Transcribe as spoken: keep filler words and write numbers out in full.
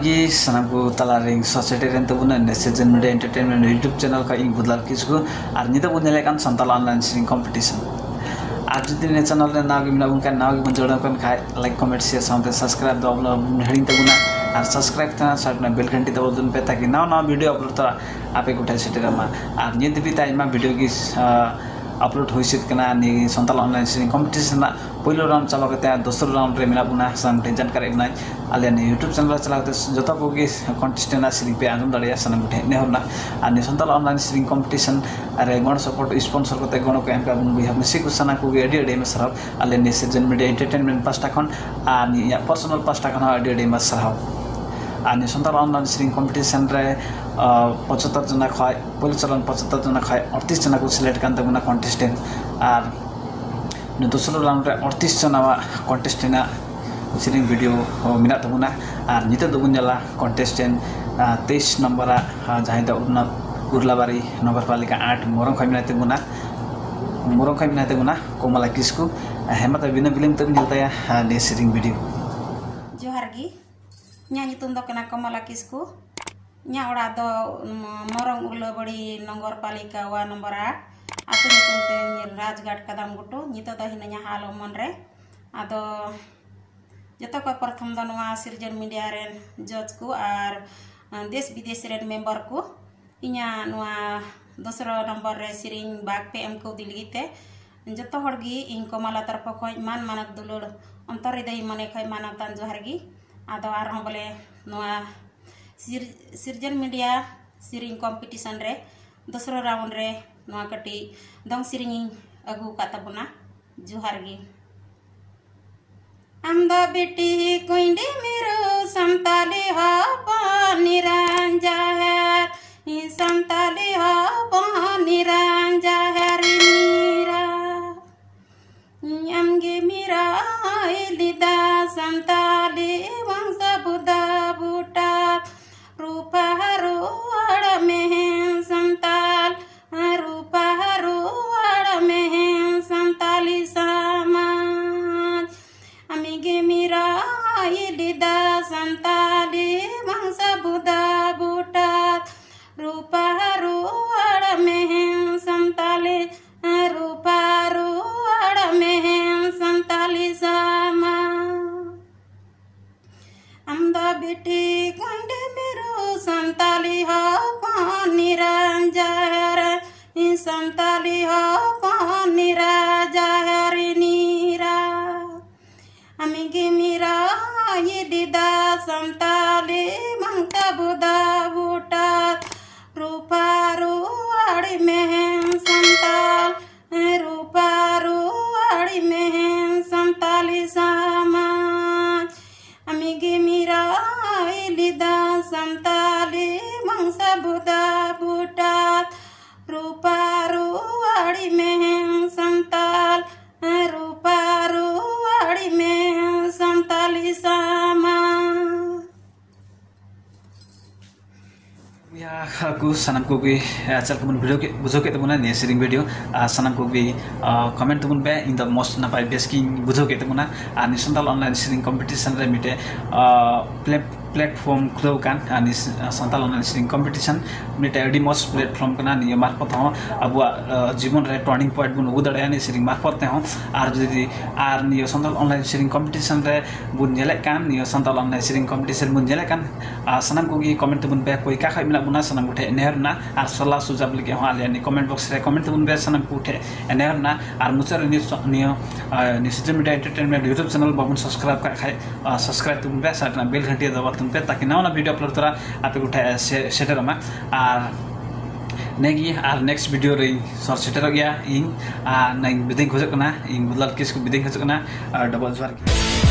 ᱜᱮ ᱥᱟᱱᱟᱢ ᱠᱚ ᱛᱟᱞᱟᱨᱮᱧ ᱥᱚᱦᱚᱨ ᱥᱮᱴᱮᱨᱮᱱ ᱛᱟᱵᱚᱱᱟ ᱱᱮᱥᱮᱡᱮᱱ ᱢᱤᱰᱤᱭᱟ ᱮᱱᱴᱟᱨᱴᱮᱱᱢᱮᱱᱴ YouTube ᱪᱮᱱᱮᱞ ᱠᱷᱚᱱ ᱤᱧ ᱵᱩᱫᱷᱞᱟᱞ ᱠᱤᱥᱠᱩ᱾ ᱟᱨ ᱧᱤᱫᱟᱹ ᱵᱚᱱ ᱧᱮᱞᱮᱫ ᱠᱟᱱ ᱥᱟᱱᱛᱟᱲ ᱚᱱᱞᱟᱭᱤᱱ ᱥᱮᱨᱮᱧ ᱠᱚᱢᱯᱤᱴᱤᱥᱚᱱ᱾ ᱟᱨ ᱡᱩᱫᱤ ᱱᱤᱭᱟᱹ ᱪᱮᱱᱮᱞ ᱨᱮ ᱱᱟᱣᱟ ᱜᱮ ᱢᱮᱱᱟᱜ ᱵᱚᱱ ᱠᱷᱟᱱ, ᱱᱟᱣᱟ ᱜᱮᱵᱚᱱ ᱡᱚᱲᱟᱣ ᱠᱟᱱ ᱠᱷᱟᱱ, ᱞᱟᱭᱤᱠ, ᱠᱚᱢᱮᱱᱴ, ᱥᱮᱭᱟᱨ ᱥᱟᱶᱛᱮ ᱥᱟᱵᱥᱠᱨᱟᱭᱤᱵ ᱫᱚ ᱟᱞᱚ ᱵᱚᱱ ᱦᱤᱲᱤᱧ ᱛᱟᱵᱚᱱᱟ᱾ ᱟᱨ ᱥᱟᱵᱥᱠᱨᱟᱭᱤᱵ ᱛᱟᱦᱮᱱᱟ ᱥᱟᱭᱤᱰ ᱨᱮ ᱵᱮᱞ ᱜᱷᱟᱱᱴᱤ ᱫᱟᱵᱟᱣ ᱛᱟᱵᱚᱱ ᱯᱮ, ᱛᱟᱠᱤ ᱱᱟᱣᱟ ᱱᱟᱣᱟ ᱵᱷᱤᱰᱤᱭᱳ ᱟᱯᱞᱳᱰ ᱛᱚᱨᱟ ᱟᱯᱮ ᱠᱚᱴᱷᱮᱱ ᱥᱮᱴᱮᱨᱚᱜ ᱢᱟ᱾ ᱟᱨ ᱱᱤᱛ ᱫᱷᱟᱹᱵᱤᱡ ᱛᱮ ᱟᱭᱢᱟ ᱵᱷᱤᱰᱤᱭᱳ ᱜᱮ ᱟᱯᱞᱳᱰ ᱦᱩᱭ ᱥᱟᱹᱛ ᱠᱟᱱᱟ ᱱᱤᱭᱟᱹ ᱥᱟᱱᱛᱟᱲ ᱚᱱᱞᱟᱭᱤᱱ ᱥᱮᱨᱮᱧ ᱠᱚᱢᱯᱤᱴᱤᱥᱚᱱ ᱨᱮᱱᱟᱜ ᱯᱳᱭᱞᱳ ᱨᱟᱣᱩᱱᱰ ᱪᱟᱵᱟ ᱠᱟᱛᱮ ᱫᱚᱥᱟᱨ ᱨᱟᱣᱩᱱᱰ ᱨᱮ ᱢᱮᱱᱟᱜ ᱵᱚᱱᱟ᱾ ᱥᱟᱱᱟᱢ ᱴᱷᱮᱱ ᱡᱟᱱᱠᱟᱨᱤ ᱮᱢᱟᱹᱧ, ᱟᱞᱮ ᱱᱤᱭᱟᱹ YouTube ᱪᱮᱱᱮᱞ ᱨᱮ ᱪᱟᱞᱟᱣ ᱠᱟᱛᱮ ᱡᱚᱛᱚ ᱠᱚᱜᱮ ᱠᱚᱱᱴᱮᱥᱴᱮᱱᱴ ᱟᱜ ᱥᱮᱨᱮᱧ ᱯᱮ ᱟᱸᱡᱚᱢ ᱫᱟᱲᱮᱭᱟᱜᱼᱟ᱾ ᱥᱟᱱᱟᱢ ᱠᱚᱴᱷᱮᱱ ᱱᱮᱦᱚᱨ ᱨᱮᱱᱟᱜ᱾ ᱟᱨ ᱱᱤᱭᱟᱹ ᱥᱟᱱᱛᱟᱲ ᱚᱱᱞᱟᱭᱤᱱ ᱥᱮᱨᱮᱧ ᱠᱚᱢᱯᱤᱴᱤᱥᱚᱱ ᱨᱮ ᱜᱚᱲᱚ ᱥᱚᱯᱚᱦᱚᱫ ᱥᱯᱚᱱᱥᱚᱨ ᱠᱟᱛᱮ ᱜᱚᱲᱚ ᱠᱚ ᱮᱢ ᱠᱟᱜ ᱵᱚᱱ ᱵᱚᱭᱦᱟ ᱢᱤᱥᱤ ᱠᱚ ᱥᱟᱱᱟᱢ ᱠᱚᱜᱮ ᱟᱹᱰᱤ ᱟᱹᱰᱤ ᱟᱭᱢᱟ ᱥᱟᱨᱦᱟᱣ᱾ ᱟᱞᱮ ᱱᱤᱭᱟᱹ ᱥᱤᱨᱡᱚᱱ ᱢᱤᱰᱤᱭᱟ ᱮᱱᱴᱟᱨᱴᱮᱱᱢᱮᱱᱴ ᱯᱟᱥᱴᱟ ᱠᱷᱚᱱ ᱟᱨ ᱤᱧᱟᱹᱜ ᱯᱟᱨᱥᱚᱱᱟᱞ ᱯᱟᱥᱴᱟ ᱠᱷᱚᱱ ᱦᱚᱸ ᱟᱹᱰᱤ ᱟᱹᱰᱤ ᱟᱭᱢᱟ ᱥᱟᱨᱦᱟᱣ᱾ ᱟᱨ ᱱᱤᱭᱟᱹ ᱥᱟᱱᱛᱟᱲ ᱚᱱᱞᱟᱭᱤᱱ ᱥᱮᱨᱮᱧ ᱠᱚᱢᱯᱤᱴᱤᱥᱚᱱ ᱨᱮ ᱯᱚᱸᱪᱟᱛᱛᱳᱨ ᱡᱚᱱᱟ ᱠᱷᱚᱱ, ᱯᱳᱭᱞᱳ ᱪᱚᱨᱚᱱ ᱯᱚᱸᱪᱟᱛᱛᱳᱨ ᱡᱚᱱᱟ ᱠᱷᱚᱱ ᱟᱴᱛᱨᱤᱥ ᱡᱚᱱᱟ ᱠᱚ ᱥᱤᱞᱮᱠᱴ ᱠᱟᱱ ᱛᱟᱵᱚᱱᱟ ᱠᱚᱱᱴᱮᱥᱴᱮᱱᱴ᱾ ᱟᱨ ᱱᱤᱭᱟᱹ ᱫᱚᱥᱟᱨ ᱨᱟᱣᱩᱱᱰ ᱨᱮ ᱟᱴᱛᱨᱤᱥ ᱡᱚᱱᱟᱣᱟᱜ ᱠᱚᱱᱴᱮᱥᱴᱮᱱᱴ ᱟᱜ ᱥᱮᱨᱮᱧ ᱵᱷᱤᱰᱤᱭᱳ ᱦᱚᱸ ᱢᱮᱱᱟᱜ ᱛᱟᱵᱚᱱᱟ᱾ ᱟᱨ ᱱᱤᱛᱚᱜ ᱫᱚᱵᱚᱱ ᱧᱮᱞᱟ ᱠᱚᱱᱴᱮᱥᱴᱮᱱᱴ ᱛᱮᱭᱤᱥ ᱱᱚᱢᱵᱚᱨᱟᱜ, ᱟᱨ ᱡᱟᱦᱟᱸᱭ ᱫᱚ ᱩᱨᱱᱟ-, ᱩᱨᱞᱟᱵᱟᱨᱤ ᱱᱚᱜᱚᱨᱯᱟᱞᱤᱠᱟ ᱟᱴ ᱢᱚᱨᱚᱝ ᱠᱷᱚᱱ ᱢᱮᱱᱟᱭ ᱛᱟᱵᱚᱱᱟ, ᱢᱚᱨᱚᱝ ᱠᱷᱚᱱ ᱢᱮᱱᱟᱭ ᱛᱟᱵᱚᱱᱟ ᱠᱚᱢᱚᱞᱟ ᱠᱤᱥᱠᱩ᱾ ᱦᱮᱸ, ᱢᱟ ᱛᱚᱵᱮ ᱵᱤᱱᱟᱹ ᱵᱤᱞᱚᱢ ᱛᱮᱵᱚᱱ ᱧᱮᱞ ᱛᱟᱭᱟ ᱱᱤᱭᱟᱹ ᱥᱮᱨᱮᱧ ᱵᱷᱤᱰᱤᱭᱳ᱾ ᱡᱚᱦᱟᱨ ᱜᱮ᱾ ᱤᱧᱟᱹᱜ ᱧᱩᱛᱩᱢ ᱫᱚ ᱠᱟᱱᱟ ᱠᱚᱢᱚᱞᱟ ᱠᱤᱥᱠᱩ᱾ ᱤᱧᱟᱹᱜ ᱚᱲᱟᱜ ᱫᱚ, ᱩᱢ, ᱢᱚᱨᱚᱝ ᱩᱨᱞᱟᱹᱵᱟᱲᱤ ᱱᱚᱜᱚᱨ ᱯᱟᱞᱤᱠᱟ ᱣᱟ ᱱᱚᱢᱵᱚᱨ ᱟᱴ, ᱟᱹᱛᱩ ᱧᱩᱛᱩᱢ ᱛᱮ ᱨᱟᱡᱽᱜᱟᱴ ᱠᱟᱫᱟᱢ ᱜᱷᱩᱴᱩ᱾ ᱱᱤᱛᱚᱜ ᱫᱚ ᱦᱤᱱᱟᱹᱧᱟ ᱦᱟᱞ ᱚᱢᱚᱱ ᱨᱮ᱾ ᱟᱫᱚ ᱡᱚᱛᱚ ᱠᱷᱚᱱ ᱯᱨᱚᱛᱷᱚᱢ ᱫᱚ ᱱᱚᱣᱟ ᱥᱤᱨᱡᱚᱱ ᱢᱤᱰᱤᱭᱟ ᱨᱮᱱ ᱡᱚᱡᱽ ᱠᱚ ᱟᱨ, ᱟᱸ, ᱫᱮᱥ ᱵᱤᱫᱮᱥ ᱨᱮᱱ ᱢᱮᱢᱵᱟᱨ ᱠᱚ ᱤᱧᱟᱹᱜ ᱱᱚᱣᱟ ᱫᱚᱥᱨᱟ ᱱᱚᱢᱵᱚᱨ ᱨᱮ ᱥᱮᱨᱮᱧ ᱵᱟᱜᱽ ᱯᱮ ᱮᱢ ᱠᱟᱣᱫᱤᱧ ᱞᱟᱹᱜᱤᱫ ᱛᱮ ᱡᱚᱛᱚ ᱦᱚᱲ ᱜᱮ ᱤᱧ ᱠᱚᱢᱟᱞᱟ ᱛᱚᱨᱯᱷ ᱠᱷᱚᱱ ᱢᱟᱱ ᱢᱟᱱᱚᱛ ᱫᱩᱞᱟᱹᱲ ᱚᱱᱛᱚᱨ ᱦᱨᱤᱫᱚᱭ ᱢᱚᱱᱮ ᱠᱷᱚᱱ ᱢᱟᱱᱚᱛᱟᱱ ᱡᱚᱦᱟᱨ ᱜᱮ᱾ ᱟᱫᱚ ᱟᱨᱦᱚᱸ ᱵᱚᱞᱮ ᱱᱚᱣᱟ ᱥᱤᱨ-, ᱥᱤᱨᱡᱚᱱ ᱢᱤᱰᱤᱭᱟ ᱥᱮᱨᱮᱧ ᱠᱚᱢᱯᱤᱴᱤᱥᱚᱱ ᱨᱮ ᱫᱚᱥᱨᱟ ᱨᱟᱣᱩᱱᱰ ᱨᱮ ᱱᱚᱣᱟ ᱠᱟᱹᱴᱤᱡ ᱫᱚᱝ ᱥᱮᱨᱮᱧ ᱤᱧ ᱟᱹᱜᱩ ᱟᱠᱟᱫ ᱛᱟᱵᱚᱱᱟ᱾ ᱡᱚᱦᱟᱨ ᱜᱮ᱾ ᱟᱢ ᱫᱚ ᱵᱤᱴᱤ ᱠᱩᱸᱭᱰᱤ ᱢᱤᱨᱩ ᱥᱟᱱᱛᱟᱞᱤ ᱦᱚᱯᱚᱱ ᱱᱤᱨᱟᱱ ᱡᱟᱦᱮᱨ, ᱥᱟᱱᱛᱟᱞᱤ ᱦᱚᱯᱚᱱ ᱱᱤᱨᱟᱱ ᱡᱟᱦᱮᱨ ᱢᱤᱨᱟ᱾ ᱟᱢᱜᱮ ᱢᱤᱨᱟᱭ ᱞᱤᱫᱟ ᱥᱟᱱᱛᱟᱞᱤ ᱵᱚᱝᱥᱚ ᱵᱩᱫᱟ ᱵᱩᱴᱟ᱾ ᱨᱩᱯᱟ ᱨᱩᱣᱟᱹᱲ ᱢᱮ ᱥᱟᱱᱛᱟᱞ, ᱨᱩᱯᱟ ᱨᱩᱣᱟᱹᱲ ᱢᱮ ᱥᱟᱱᱛᱟᱞᱤ ᱥᱚᱢᱟᱡᱽ᱾ ᱟᱢᱜᱮ ᱢᱤᱨᱟᱭ ᱞᱤᱫᱟ ᱥᱟᱱᱛᱟᱞᱤ ᱦᱚᱯᱚᱱ ᱱᱤᱨᱟᱱ ᱡᱟᱦᱮᱨ, ᱥᱟᱱᱛᱟᱞᱤ ᱦᱚᱯᱚᱱ ᱱᱤᱨᱟ ᱡᱟᱦᱮᱨ ᱱᱤᱨᱟ᱾ ᱟᱢᱤᱜᱮ ᱢᱤᱨᱟ ᱤᱫᱤᱫᱟ ᱥᱟᱱᱛᱟᱞᱤ ᱢᱟᱝᱥᱟ ᱵᱩᱫᱟ ᱵᱩᱴᱟ᱾ ᱨᱩᱯᱟ ᱨᱩᱣᱟᱲᱤ ᱢᱮᱦᱮᱢ ᱥᱟᱱᱛᱟᱞ, ᱨᱩᱯᱟ ᱨᱩᱣᱟᱲᱤ ᱢᱮᱦᱮᱢ ᱥᱟᱱᱛᱟᱞᱤ ᱥᱟᱢᱟᱡᱽ᱾ ᱟᱢᱤᱜᱮ ᱢᱤᱨᱟ ᱤᱫᱤᱫᱟ ᱥᱟᱱᱛᱟᱞᱤ ᱢᱟᱝᱥᱟ ᱵᱩᱫᱟ ᱵᱩᱴᱟ᱾ ᱨᱩᱯᱟ ᱨᱩᱣᱟᱲᱤ ᱢᱮᱦᱮᱢ ᱥᱟᱱᱛᱟᱞ, ᱨᱩᱯᱟ ᱨᱩᱣᱟᱲᱤ ᱢᱮᱦᱮᱢ ᱥᱟᱱᱛᱟᱞᱤ ᱥᱟᱢᱟᱡᱽ᱾ ᱭᱟ ᱠᱚ ᱥᱟᱱᱟᱢ ᱠᱚᱜᱮ, ᱪᱮᱫ ᱞᱮᱠᱟ ᱵᱚᱱ ᱵᱷᱤᱰᱤᱭᱳ ᱠᱮᱫ, ᱵᱩᱡᱷᱟᱹᱣ ᱠᱮᱫ ᱛᱟᱵᱚᱱᱟ ᱱᱤᱭᱟᱹ ᱥᱮᱨᱮᱧ ᱵᱷᱤᱰᱤᱭᱳ? ᱟᱨ ᱥᱟᱱᱟᱢ ᱠᱚᱜᱮ ᱠᱚᱢᱮᱱᱴ ᱛᱟᱵᱚᱱ ᱯᱮ᱾ ᱤᱧ ᱫᱚ ᱢᱚᱡᱽ ᱱᱟᱯᱟᱭ ᱵᱮᱥ ᱜᱤᱧ ᱵᱩᱡᱷᱟᱹᱣ ᱠᱮᱫ ᱛᱟᱵᱚᱱᱟ᱾ ᱟᱨ ᱱᱤᱭᱟᱹ ᱥᱟᱱᱛᱟᱲ ᱚᱱᱞᱟᱭᱤᱱ ᱥᱮᱨᱮᱧ ᱠᱚᱢᱯᱤᱴᱤᱥᱚᱱ ᱨᱮ ᱢᱤᱫᱴᱮᱡ ᱯᱞᱮᱴ ᱯᱞᱮᱴᱯᱷᱚᱨᱢ ᱠᱷᱩᱞᱟᱹᱣ ᱠᱟᱱ, ᱟᱨ ᱱᱤᱭᱟᱹ ᱥᱟᱱᱛᱟᱲ ᱚᱱᱞᱟᱭᱤᱱ ᱥᱮᱨᱮᱧ ᱠᱚᱢᱯᱤᱴᱤᱥᱚᱱ ᱢᱤᱫᱴᱮᱡ ᱟᱹᱰᱤ ᱢᱚᱡᱽ ᱯᱞᱮᱴᱯᱷᱚᱨᱢ ᱠᱟᱱᱟ᱾ ᱱᱤᱭᱟᱹ ᱢᱟᱨᱯᱷᱚᱛ ᱦᱚᱸ ᱟᱵᱚᱣᱟᱜ ᱡᱤᱵᱚᱱ ᱨᱮ ᱴᱟᱨᱱᱤᱝ ᱯᱚᱭᱮᱱᱴ ᱵᱚᱱ ᱟᱹᱜᱩ ᱫᱟᱲᱮᱭᱟᱜᱼᱟ ᱱᱤᱭᱟᱹ ᱥᱮᱨᱮᱧ ᱢᱟᱨᱯᱷᱚᱛ ᱛᱮᱦᱚᱸ᱾ ᱟᱨ ᱡᱩᱫᱤ ᱟᱨ ᱱᱤᱭᱟᱹ ᱥᱟᱱᱛᱟᱲ ᱚᱱᱞᱟᱭᱤᱱ ᱥᱮᱨᱮᱧ ᱠᱚᱢᱯᱤᱴᱤᱥᱚᱱ ᱨᱮ ᱵᱚᱱ ᱧᱮᱞᱮᱫ ᱠᱟᱱ, ᱱᱤᱭᱟᱹ ᱥᱟᱱᱛᱟᱲ ᱚᱱᱞᱟᱭᱤᱱ ᱥᱮᱨᱮᱧ ᱠᱚᱢᱯᱤᱴᱤᱥᱚᱱ ᱵᱚᱱ ᱧᱮᱞᱮᱫ ᱠᱟᱱ, ᱟᱨ ᱥᱟᱱᱟᱢ ᱠᱚᱜᱮ ᱠᱚᱢᱮᱱᱴ ᱛᱟᱵᱚᱱ ᱯᱮ, ᱚᱠᱚᱭ ᱚᱠᱟ ᱠᱷᱚᱡ ᱢᱮᱱᱟᱜ ᱵᱚᱱᱟ, ᱥᱟᱱᱟᱢ ᱠᱚᱴᱷᱮᱱ ᱱᱮᱦᱚᱨ ᱨᱮᱱᱟᱜ᱾ ᱟᱨ ᱥᱟᱞᱟ ᱥᱩᱡᱟᱵ ᱞᱟᱹᱜᱤᱫ ᱦᱚᱸ ᱟᱞᱮᱭᱟᱜ ᱱᱤᱭᱟᱹ ᱠᱚᱢᱮᱱᱴ ᱵᱚᱠᱥ ᱨᱮ ᱠᱚᱢᱮᱱᱴ ᱛᱟᱵᱚᱱ ᱯᱮ, ᱥᱟᱱᱟᱢ ᱠᱚᱴᱷᱮᱱ ᱱᱮᱦᱚᱨ ᱨᱮᱱᱟᱜ᱾ ᱟᱨ ᱢᱩᱪᱟᱹᱫ ᱨᱮ ᱱᱤᱭᱟᱹ ᱥᱚ-, ᱱᱤᱭᱟᱹ, ᱟᱨ ᱱᱤᱭᱟᱹ social media entertainment YouTube channel ᱵᱟᱵᱚᱱ ᱥᱟᱵᱥᱠᱨᱟᱭᱤᱵ ᱠᱟᱜ ᱠᱷᱟᱡ, ᱟᱨ ᱥᱟᱵᱥᱠᱨᱟᱭᱤᱵ ᱛᱟᱵᱚᱱ ᱯᱮ, ᱥᱟᱭᱤᱰ ᱨᱮᱱᱟᱜ ᱵᱮᱞ ᱜᱷᱟᱱᱴᱤ ᱫᱟᱵᱟᱣ ᱛᱟᱵᱚᱱ ᱯᱮ, ᱛᱟᱠᱤ ᱱᱟᱣᱟ ᱱᱟᱣᱟ ᱵᱷᱤᱰᱤᱭᱳ ᱟᱯᱞᱳᱰ ᱛᱚᱨᱟ ᱟᱯᱮ ᱠᱚᱴᱷᱮᱱ ᱥᱮ-, ᱥᱮᱴᱮᱨᱚᱜ ᱢᱟ᱾ ᱟᱨ ᱱᱤᱭᱟᱹᱜᱮ, ᱟᱨ ᱱᱮᱠᱥᱴ ᱵᱷᱤᱰᱤᱭᱳ ᱨᱮᱧ ᱥᱚᱨ ᱥᱮᱴᱮᱨᱚᱜ ᱜᱮᱭᱟ ᱤᱧ᱾ ᱟᱨ ᱱᱤᱭᱟᱹ ᱵᱤᱫᱟᱹᱧ ᱠᱷᱚᱡᱚᱜ ᱠᱟᱱᱟ, ᱤᱧ ᱵᱩᱫᱷᱞᱟᱞ ᱠᱤᱥᱠᱩ ᱵᱤᱫᱟᱹᱧ ᱠᱷᱚᱡᱚᱜ ᱠᱟᱱᱟ᱾ ᱟᱨ ᱰᱚᱵᱚᱞ ᱡᱚᱦᱟᱨ ᱜᱮ᱾